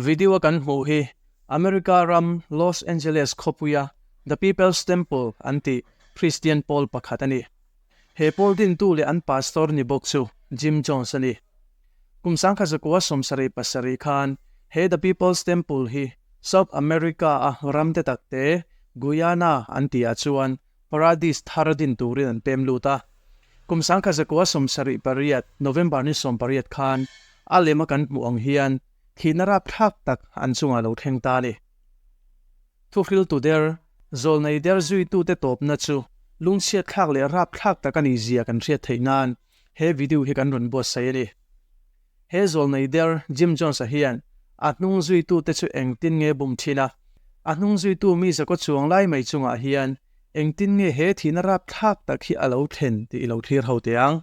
Video a kan hmuh hi America ram Los Angeles khawpuia The People's Temple an tih Christian pawl pakhat a ni. He pawl dintu leh an pastor ni bawk chu Jim Jones a ni. Kum 1977 khan he The People's Temple hi South America a ram te tak te Guyana an tih ah chuan Paradis thar din turin an pem lut a. Kum 1978 November ni 18 khan a lem a kan hmuh ang hian thihna rapthlak tak an chungah lo thleng ta a ni. Thuhriltu der, zawlnei der zuitute tawpna chu lungchhiatthlak leh rapthlak tak a nih zia kan hriat theih nan he video hi kan rawn buatsaih a ni. He zawlnei der Jim Jones-a hian a hnung zuitute chu engtin nge bum thin a, a hnung zuitu mi zakaw chuang lai mai chungah hian engtin nge he thihna rapthlak tak hi a lo thlen tih i lo thlir ho teh ang.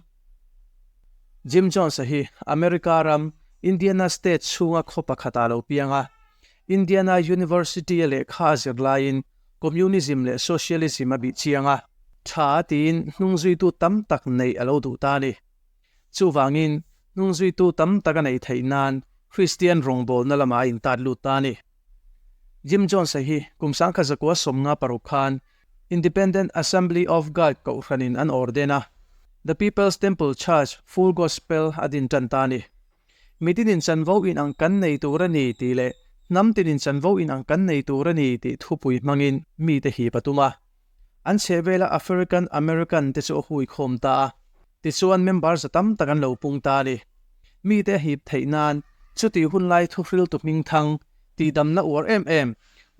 Jim Jones-a hi America ram Indiana state chhunga khaw pakhatah a lo piang a, Indiana University-a lehkha a zir laiin Communism leh Socialism a bih chiang a, tha a tiin hnungzuitu tam tak neih a lo duh ta a ni. Chuvangin, hnungzuitu tam tak a neih theih nan Kristian rawngbawlna lamah a intat lut ta a ni. Jim Jones-a hi kum 1956 khan Independent Assembly of God kohhranin an ordain a, The People's Temple Church Full Gospel a din tan ta a ni. Mitinin chanvo in ang kan nei tur a ni tih leh hnam tinin chanvo in ang kan nei tur a ni tih thupui hmangin mite hip a tum a. An chhehvela African American te chu a hui khawm ta a, tichuan member za tam tak an lo pung ta a ni. Mite a hip theih nan chutih hunlai thuhriltu hmingthang tihdamna uar em em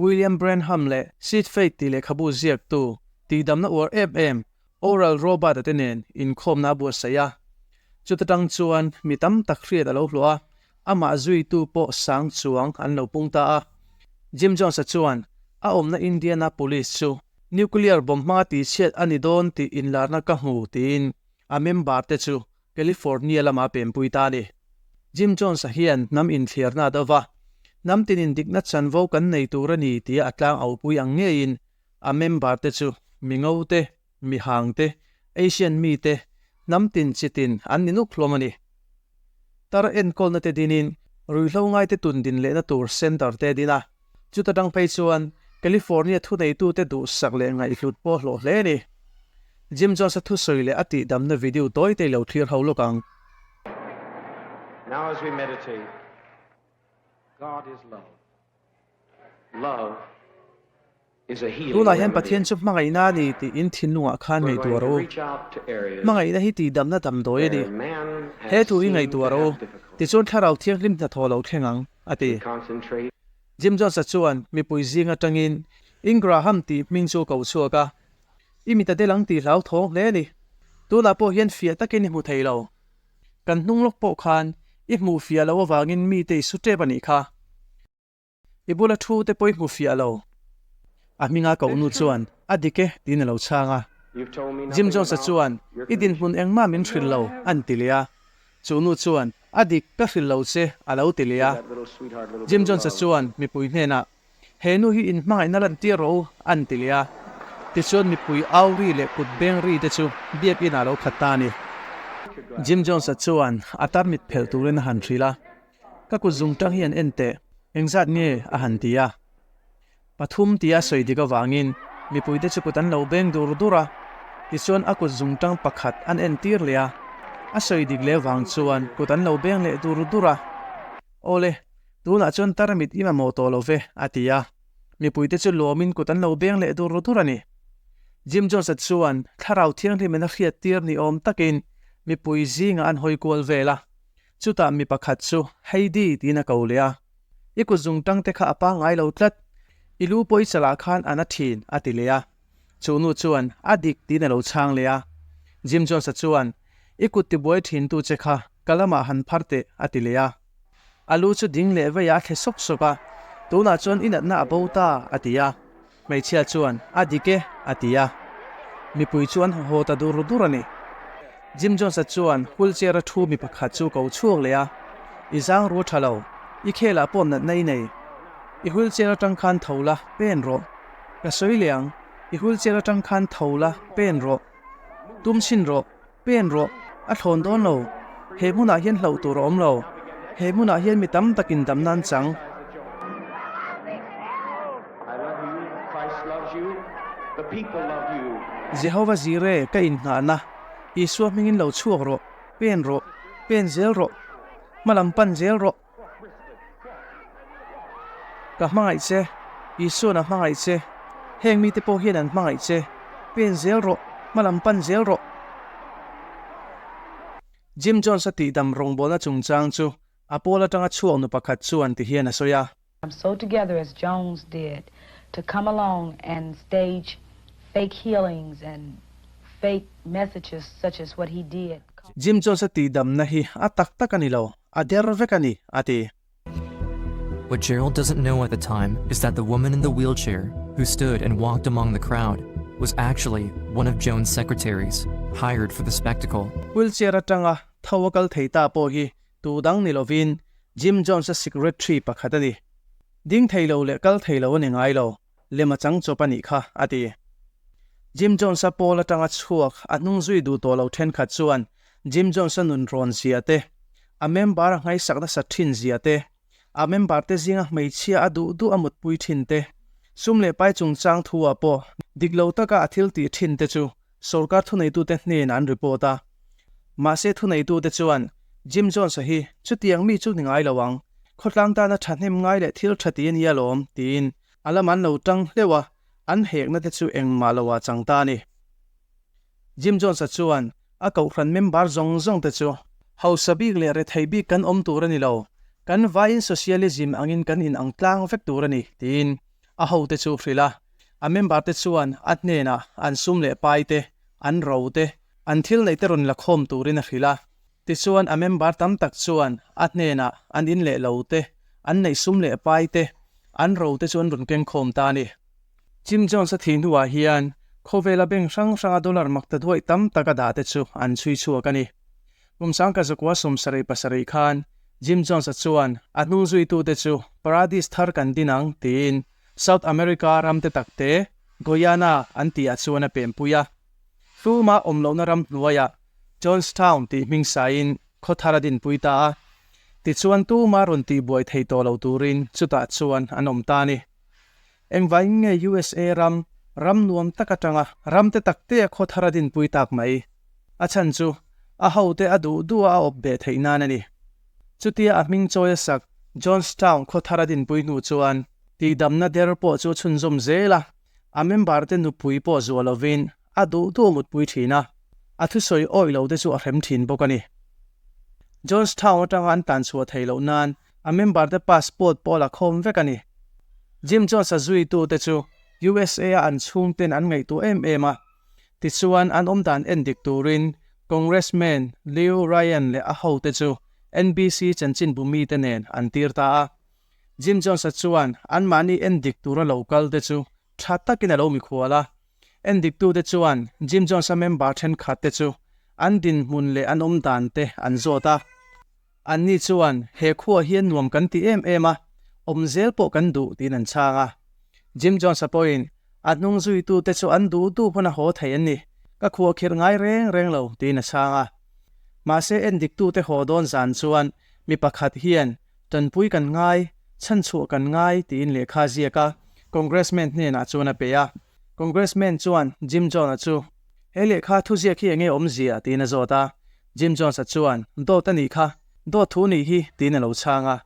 William Branham leh Seed Faith tih lehkhabu ziaktu tihdamna uar em em Oral Robert-a te nen inkhawmna a buatsaih a. Chuta tang chuan mi tam tak hriat a lo hlawh a, amah zuitu pawh sang chuang an lo pung ta a. Jim Jones-a chuan a awmna Indiana Police chu nuclear bomb hmanga tihchhiat a ni dawn tih inlarna ka hmu tiin a member te chu California lama pempui ta a ni. Jim Jones-a hian hnam inthliarna a do va, hnam tinin dikna chanvo kan nei tur a ni tia a tlang aupui ang ngeiin a member te chu mi ngo te, mi hang te, Asian mi te, hnam tin chi tin an ni nuk hlawm a ni. Tar enkawlna te dinin ruihhlo ngaite tun din lehna tur center te a din a, chuta tang phei chuan California thuneitute duhsak leh ngaihhlut pawh hlawh hle a ni. Jim Jones-a thusawi leh a tihdamna video tawi te i lo thlir ho lawk ang. Now as we meditate, God is love. Love is a healing Tunah hian remedy. Pathian chu hmangaihna a ni tih in thinlungah khan We're ngaihtuah going to rawh u. reach out to areas Hmangaihna hi tihdamna damdawi a ni. where man He has thu hi seemed to ngaihtuah rawh u, have difficulty. tichuan Thlarau Thianghlim hnathawh lo thleng ang, a ti. We concentrate. Jim Jones-a chuan mipui zing atangin Ingraham tih hming chu a ko chhuak a, I mit a del ang tih hlauthawng hle a ni. Tunah pawh hian fiah takin i hmu thei lo. Kan hnung lawk pawh khan i hmuh fiah loh avangin mite i su tep a nih kha. I bula thu te pawh i hmu fiah lo. A hminga koh nu chuan a dik e tiin a lo chhang a. Jim Jones-a chuan i dinhmun engmah min hrilh lo an ti leh a. Chu nu chuan a dik ka hrilh lo che a lo ti leh a. Jim Jones-a chuan mipui hnenah He nu hi inhmangaihna lantir rawh u an ti leh a. Tichuan mipui au ri leh kut beng ri te chu biakinn ah a lo khat ta a ni. Jim Jones-a chuan a tarmit phelh turin a han hrilh a. Ka kut zung tang hi an en teh, engzat nge a han ti a. Pathum tia sawi dik avangin mipuite chu kut an lo beng dur dur a, tichuan a kut zung tang pakhat an en tir leh a, a sawi dik leh vang chuan kut an lo beng leh dur dur a. Awle, tunah chuan tarmit i mamawh tawh lo ve, a ti a. Mipuite chu lawmin kut an lo beng leh dur dur a ni. Jim Jones-a chuan thlarau thianghlimin a hriat tir ni awm takin mipui zingah an hawi kual vel a. Chutah mi pakhat chu Heidi tiin a ko leh a, I kut zung tang te kha a pangngai lo tlat, i lu pawh i chalah khan a na thin, a ti leh a. Chu nu chuan a dik tiin a lo chhang leh a. Jim Jones-a chuan, I kut tibuai thin tu che kha ka lamah han phar teh, a ti leh a. A lu chu ding leh veiah a thle sawk sawk a, Tunah chuan i natna a bo ta, a ti a. Hmeichhia chuan, A dik e, a ti a. Mipui chu an haw ta dur dur a ni. Jim Jones-a chuan wheelchair-a thu mi pakhat chu ko chhuak leh a, I zang ru tha lo, i khelah pawh natna i nei. I wheelchair atang khan tho la, pen rawh. Ka sawi leh ang, i wheelchair atang khan tho la, pen rawh. Tum chhin rawh, pen rawh, a thlawn dawn lo. He hmunah hian hlauh tur a awm lo. He hmunah hian mi tam takin damna an chang. people love you. Jehova Jireh ka inngahna, Isua hmingin lo chhuak rawh, pen rawh, pen zel rawh, hmalam pan zel rawh. Ka hmangaih che, Isua'n a hmangaih che, heng mite pawh hian an hmangaih che, pen zel rawh, hmalam pan zel rawh. Jim Jones-a tihdam rawngbawlna chungchang chu a pawl atanga chhuak nu pakhat chuan ti hian a sawi a. So together as Jones did to come along and stage fake healings and fake messages such as what he did. Jim Jones-a tihdamna hi a tak tak a ni lo, a der vek a ni, a ti. What Gerald doesn't know at the time is that the woman in the wheelchair who stood and walked among the crowd was actually one of Jones' secretaries, hired for the spectacle. Wheelchair atanga tho a kal thei ta pawh hi tu dang ni lovin Jim Jones-a secretary pakhat a ni. Ding thei lo leh kal thei lo a ni ngai lo, lem a chang chawp a nih kha, a ti. Jim Jones-a pawl atanga chhuak a hnung zui duh tawh lo thenkhat chuan Jim Jones-a nun rawn zia te, a member a nghaihsak nasa thin zia te, a member te zinga hmeichhia a duh duh a mutpui thin te, sum leh pai chungchang thu-ah pawh dik lo taka a thil tih thin te chu sorkar thuneitute hnenah an report a. Mahse thuneitute chuan Jim Jones-a hi chutiang mi chu ni ngai lo ang, khawtlang tana thahnem ngai leh thil tha ti a nia lawm, tiin a lam an lo tang hleuh a, an hekna te chu engmah lo ah chang ta a ni. Jim Jones-a chuan a kohhran member zawng zawng te chu hausa bik leh rethei bik kan awm tur a ni lo, kan vaiin socialism angin kan inang tlang vek tur a ni, tiin a hote chu hrilh a. A member te chuan a hnenah an sum leh pai te, an ro te, an thil neih te rawn la khawm turin a hrilh a. Tichuan a member tam tak chuan a hnenah an in leh lo te, an neih sum leh pai te, an ro te chu an rawn keng khawm ta a ni. Jim Jones-a thih hnuah hian khawvela bank hrang hranga dollar makta duaih tam tak a dah te chu an chhui chhuak a ni. Kum sangka zakua 77 khan Jim Jones-a chuan a hnung zuitute chu Paradis thar kan din ang tiin South America ram te tak te Guyana an tihah chuan a pempui a. Tluma awm lohna ram hnuaiah Jonestown tih hming saiin khaw thar a dinpui ta a. Tichuan tuma rawn tihbuai thei tawh lo turin chutah chuan an awm ta a ni. Engvangin nge USA ram, ram nuam tak atanga ram te tak te a khaw thar a dinpui tak mai? A chhan chu, a hote a duh duh a a awp beh theih nan a ni. Chutia a hming chawi a sak Jonestown khaw thar a dinpui hnu chuan, tihdamna der pawh chu a chhunzawm zel a, a member te nupui pawh zuah lovin a duh duh a mutpui thin a, a thusawi awih lo te chu a hrem thin bawk a ni. Jonestown atanga an tlanchhuah theih loh nan A member te passport pawh la khawm vek a ni. Jim Jones-a zuitute chu USA-a an chhungten an ngaihtuah em em a. Tichuan, an awmdan en dik turin Congressman Leo Ryan leh a hote chu NBC chanchinbu mite nen an tir ta a. Jim Jones-a chuan anmahni en dik tura lo kal te chu tha takin a lo mikhual a. En diktute chuan Jim Jones-a member thenkhat te chu an dinhmun leh an awmdan te an zawt a. Anni chuan, He khuaah hian nuam kan ti em em a, awm zel pawh kan duh, tiin an chhang a. Jim Jones-a pawhin, A hnung zuitute chu an duh duh hmun a haw thei an ni, ka khuah khirh ngai reng reng lo, tiin a chhang a. Mahse, endiktute haw dawn zan chuan mi pakhat hian, Tanpui kan ngai, chhanchhuah kan ngai, tiin lehkha a ziak a, Congressman hnenah chuan a pe a. Congressman chuan Jim Jones-a chu, He lehkha thuziak hi enge awmzia? tiin a zawt a. Jim Jones-a chuan, Dawt a nih kha, dawt thu nih hi, tiin a lo chhang a.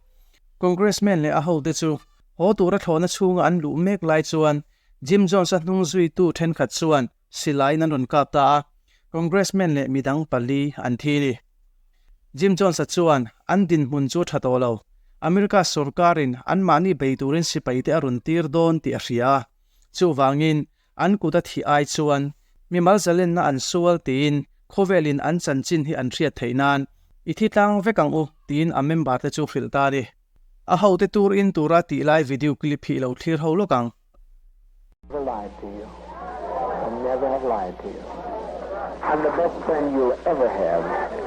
Congressman leh a hote chu haw tura thlawhna chhunga an luh mek lai chuan Jim Jones-a hnung zuitu thenkhat chuan silaiin an rawn kap ta a, Congressman leh midang pali an thi a ni. Jim Jones-a chuan an dinhmun chu a tha tawh lo, America sorkarin anmahni bei turin sipaite a rawn tir dawn tih a hria a, chuvangin An kut a thih ai chuan mimal zalenna an sual tiin khawvelin an chanchin hi an hriat theih nan i thi tlang vek ang u tiin a member te chu hrilh ta a ni. A hote tur in tura tih lai video clip hi lo thlir ho lawk ang. Never lied to you. I never have lied to you. I'm the best friend you'll ever have.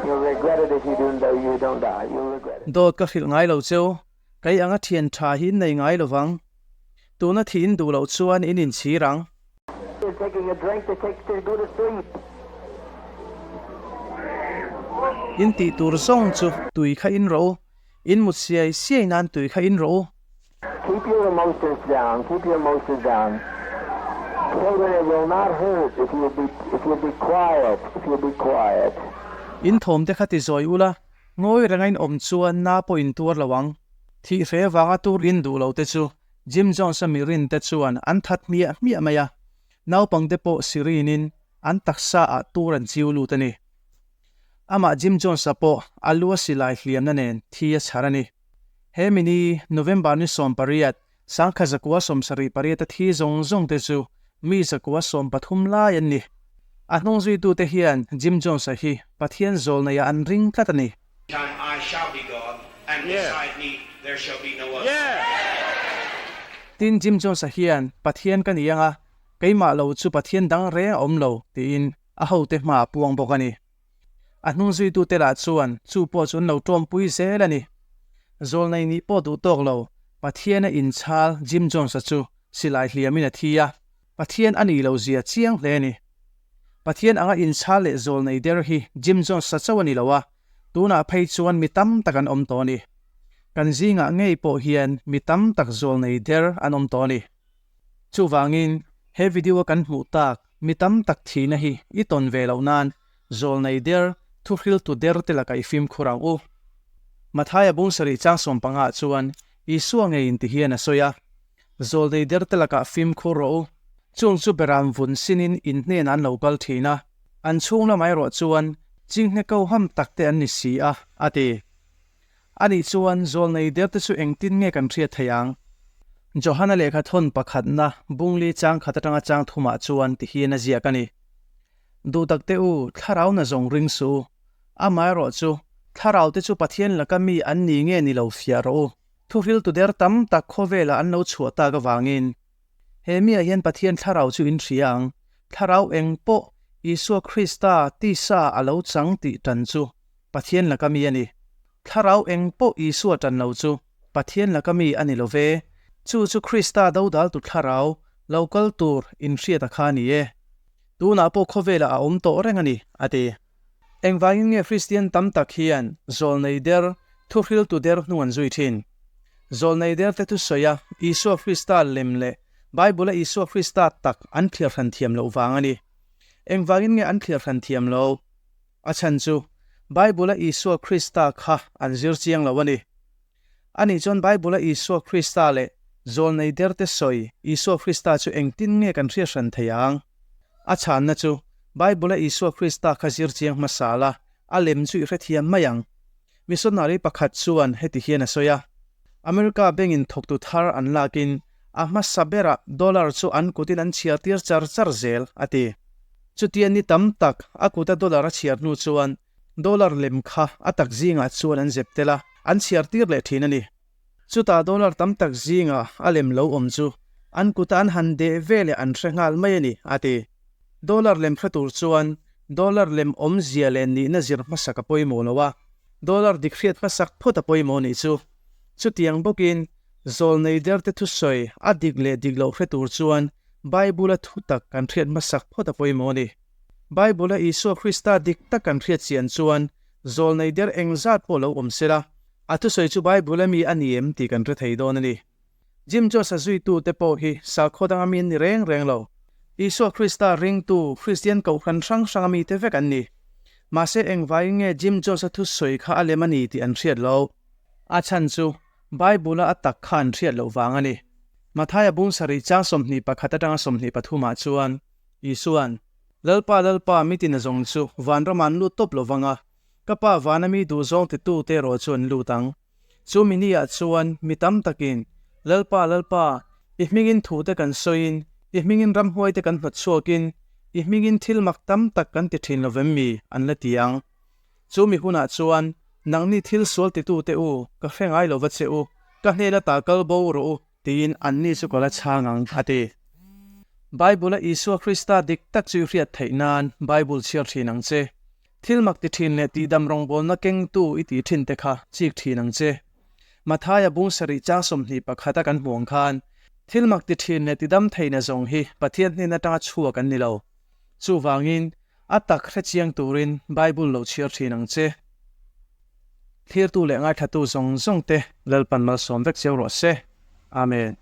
You'll regret it if you do though you don't die. You'll regret it. Dawt ka hrilh ngai lo cheu, kei anga thian tha hi in nei ngai lovang. Tuna thih in duh loh chuan in inchhir ang. In tih tur zawng chu tui kha in rawh u, in mut siai siai nan tui kha in rawh u. Keep your emotions down, keep your emotions down. Children, it will not hurt if you'll be, if you'll be quiet, if you'll be quiet. In thawm te kha ti zawi ula, ngawi renga in awm chuan na pawh in tuar lo ang. Thih hre vanga tur in duh lo te chu Jim Jones-a mirin te chuan an that hmiah hmiah mai a, naupang te pawh sirinin an taksa ah tur an chiu lut a ni. Amah Jim Jones-a pawh a lu a silai hliamna nen thi a chhar a ni. He mini November ni 18, 1978 a thi zawng zawng te chu mi 113 lai an ni. A hnung zuitute hian Jim Jones-a hi Pathian zawlneiah an ring tlat a ni. Time I shall be God, and beside me there shall be no other. Tin, Jim Jones-a hian, Pathian ka ni ang a, keimah lo chu Pathian dang reng a awm lo, tiin a hote hmaah a puang bawk a ni. A hnung zuitute lah chuan chu pawh chu an lo tawmpui zel a ni. Zawlnei nih pawh duh tawk lo, Pathiana inchhal Jim Jones-a chu silai hliamin a thi a, Pathian a nih loh zia chiang hle a ni. Pathian anga inchhal leh zawlnei der hi Jim Jones-a chauh a ni lo a, tunah phei chuan mi tam tak an awm tawh a ni. Kan zingah ngei pawh hian mi tam tak zawlnei der an awm tawh a ni. Chuvangin, he video-a kan hmuh tak mi tam tak thihna hi i tawn ve loh nan zawlnei der, thuhriltu der te lakah i fimkhur ang u. Mathaia bung sarih chang 15 ah chuan Isua ngeiin ti hian a sawi a, Zawlnei der te lakah fimkhur rawh u. Chung chu beram vun sinin in hnenah an lo kal thin a, an chhung lamah erawh chuan chinghne ko ham tak te an ni si a, a ti. Anih chuan zawlnei der te chu engtin nge kan hriat theih ang? Johana lehkha thawn pakhatna bungli chang khat atanga chang thumah chuan ti hian a ziak a ni, Duhtak te u, thlarau na zawng ring suh u. Amaherawh chu, thlarau te chu Pathian laka mi an ni nge ni lo fiah rawh u. Thuhriltu der tam tak khawvelah an lo chhuah tak avangin, he miah hian Pathian thlarau chu in hria ang, thlarau eng pawh Isua Krista tisa a lo chang tih tan chu Pathian laka mi a ni. Thlarau eng pawh Isua tan lo chu Pathian laka mi a ni lo ve. Chu chu Krista dodaltu thlarau lo kal tur inhriata kha a ni e. Tunah pawh khawvelah a awm tawh reng a ni, a ti. Engvangin nge Kristian tam tak hian zawlnei der, thuhriltu der hnung an zui thin? Zawlnei derte thusawi a Isua Krista lem leh Bible-a Isua Krista tak an thliar hran thiam loh vang a ni. Engvangin nge an thliar hran thiam lo? A chhan chu, Bible-a Isua Krista kha an zir chiang lo a ni. Ani chuan Bible-a Isua Krista leh zawlnei derte sawi Isua Krista chu engtin nge kan hriat hran thei ang? A chhanna chu, Bible-a Isua Krista kha zir chiang hmasa la, a lem chu i hrethiam mai ang. Missionary pakhat chuan heti hian a sawi a, America bank-in thawktu thar an lakin a hmasa berah dollar chu an kutin an chhiar tir char char zel, a ti. Chutia ni tam tak a kuta dollar a chhiar hnu chuan dollar lem kha a tak zingah chuan an zep tel a, an chhiar tir leh thin a ni. Chutah dollar tam tak zingah a lem lo awm chu an kuta an han deh ve leh an hre nghal mai a ni, a ti. Dollar lem hre tur chuan dollar lem awmzia leh nihna zir hmasak a pawimawh lo a, dollar dik hriat hmasak phawt a pawimawh nih chu. Chutiang bawkin zawlnei derte thusawi a dik leh dik loh hre tur chuan Bible-a thu tak kan hriat hmasak phawt a pawimawh a ni. Bible-a Isua Krista dik tak kan hriat chian chuan zawlnei der engzat pawh lo awm sela, a thusawi chu Bible-a mi a ni em tih kan hre thei dawn a ni. Jim Jones-a zuitute pawh hi sakhaw danga mi an ni reng reng lo. Isua Krista ringtu Kristian kohhran hrang hranga mite vek an ni. Mahse engvaiin nge Jim Jones-a thusawi kha a lem a ni tih an hriat lo. A chhan chu Bible-a a tak kha an hriat loh vang a ni. Mathaia bung sarih chang 21 atanga 23 ah chuan Isua'n, Lalpa, Lalpa, mi tina zawng chu vanramah an lut tawp lo vang a, ka Pa vana mi duhzawng titute erawh chu an lut ang. Chu mi niah chuan mi tam takin, Lalpa, Lalpa, i hmingin thute kan sawiin, i hmingin ramhuaite kan hnawt chhuakin, i hmingin thil mak tam tak kan ti thin lo vem mi? an la ti ang. Chu mi hunah chuan, Nangni thil sual titute u, ka hre ngai lo va che u, ka hnena ta kal bo rawh u, tiin anni chu ka la chhang ang, a ti. Bible-a Isua Krista dik tak chu i hriat theih nan Bible chhiar thin ang che. Thil mak ti thin leh tihdam rawngbawlna kengtu i tih thin te kha chik thin ang che. Mathaia bung sarih chang 21 a kan hmuh ang khan, thil mak ti thin leh tidam theihna zawng hi Pathian hnen atanga chhuak an ni lo. Chuvangin, a tak hre chiang turin Bible lo chhiar thin ang che. Thlirtu leh ngaithlatu zawng zawng te Lalpan malsawm vek cheu rawh se. Amen.